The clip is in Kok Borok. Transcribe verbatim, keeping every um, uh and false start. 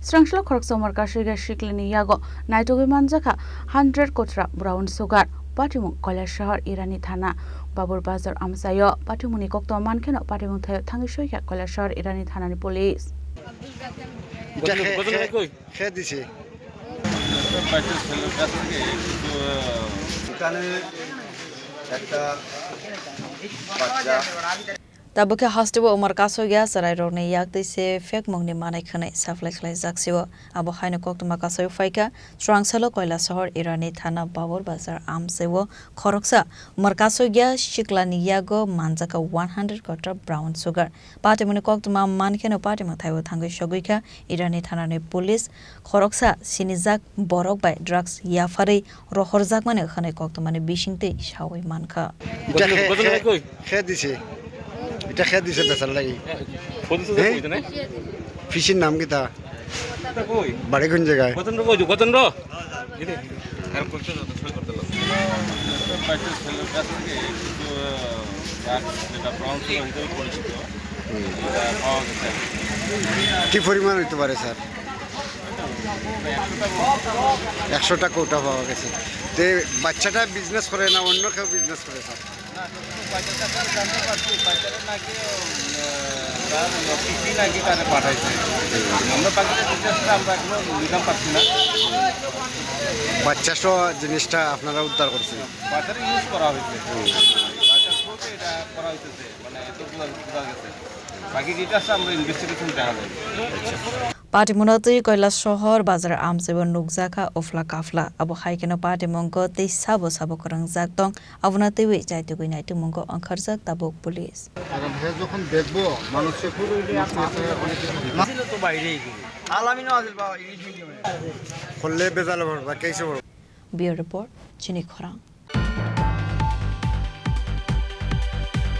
Srangsalo khoroksa umar kasoiga siklini yago naitugwi manjakha hundred kotra brown sugar. Patimung Koilashahar Irani Thana Babur Bazar amchaio. Patimungni koktwma mankheno patimung thaio thangwi soikha Koilashahar Irani Thanani police. এটা খে-, খে-, খে দিছে। এখানে একটা বাচ্চা। Tabuk khe hasteo umar kasoiya chwrairokni yak twi se phekmungni manwi khwnwi supply khlaijak sio. Abo haino koktwma kasoio phaikha Srangsalo Koilashahar Irani Thana Babur Bazar amchaio khoroksa umar kasoiya siklani yago manjakha one hundred kotra brown sugar. Patimungni koktwma mankheno patimung thaio thangwi sogwikha Irani Thanani police. Khoroksa sinijak borok bai drugs yapharwi rohorjakmani hwnwi koktwmani bisingtwi sawi mankha. এটা খে-, খে-, খে দিছে। এটা খে দিছে বেচার লাগি। পঁচিশ হাজার হ্যাঁ? কইতে নাই? ফিশির নাম কিতা? এটা কই? বাড়ি কোন জায়গায়? গজেন্দ্র কই? গজেন্দ্র? এই যে, আর করতে দাও, সই করতে দাও। বাইশের ছেলের কাছ থেকে একটু, আহ, ব্ল্যাক, যেটা ব্রাউন সুগার হিসেবে পরিচিত, হুম। এটা পাওয়া গেছে। কি পরিমাণ হইতে পারে, স্যার? একশোটা কৌটা পাওয়া গেছে। তে বাচ্চাটা বিজনেস করে না অন্য কেউ বিজনেস করে, স্যার? না, শুধু বাচ্চাটা করে জানতে পারছি, বাচ্চাটা নাকি, উম, আহ, তার পিসি নাকি তারে পাঠাইছে। আমরা বাকিটা ডিটেলসটা আমরা এখনো নিলাম পারছি না। বাচ্চা সহ জিনিসটা আপনারা উদ্ধার করছেন? বাচ্চাটা ইউজ করা হয়েছে। হুম। বাচ্চা থ্রুতে এটা করা হইতেছে, মানে এত বোঝা, বোঝা গেছে। বাকি ডিটেলসটা আমরা ইনভেস্টিগেশন দেখা যাবে। Patimungno twi Koilashahar bazar amchaio nukjakha uphla kaphla. Abo hai kheno patimungno tei sabo sabo kwrwngjak tong, abono twiwi chaitugwi naitukmungo wngkharjak tabuk police. কারণ হে যখন দেখবো মানুষকে খুব ছিল তো বাইরেই। আলামিনও আছিল বাবা, ইংলিশ মিডিয়ামে। খুললে ভেজাল হবে, বা কেসে হবে। Bureau report, Chini Khorang.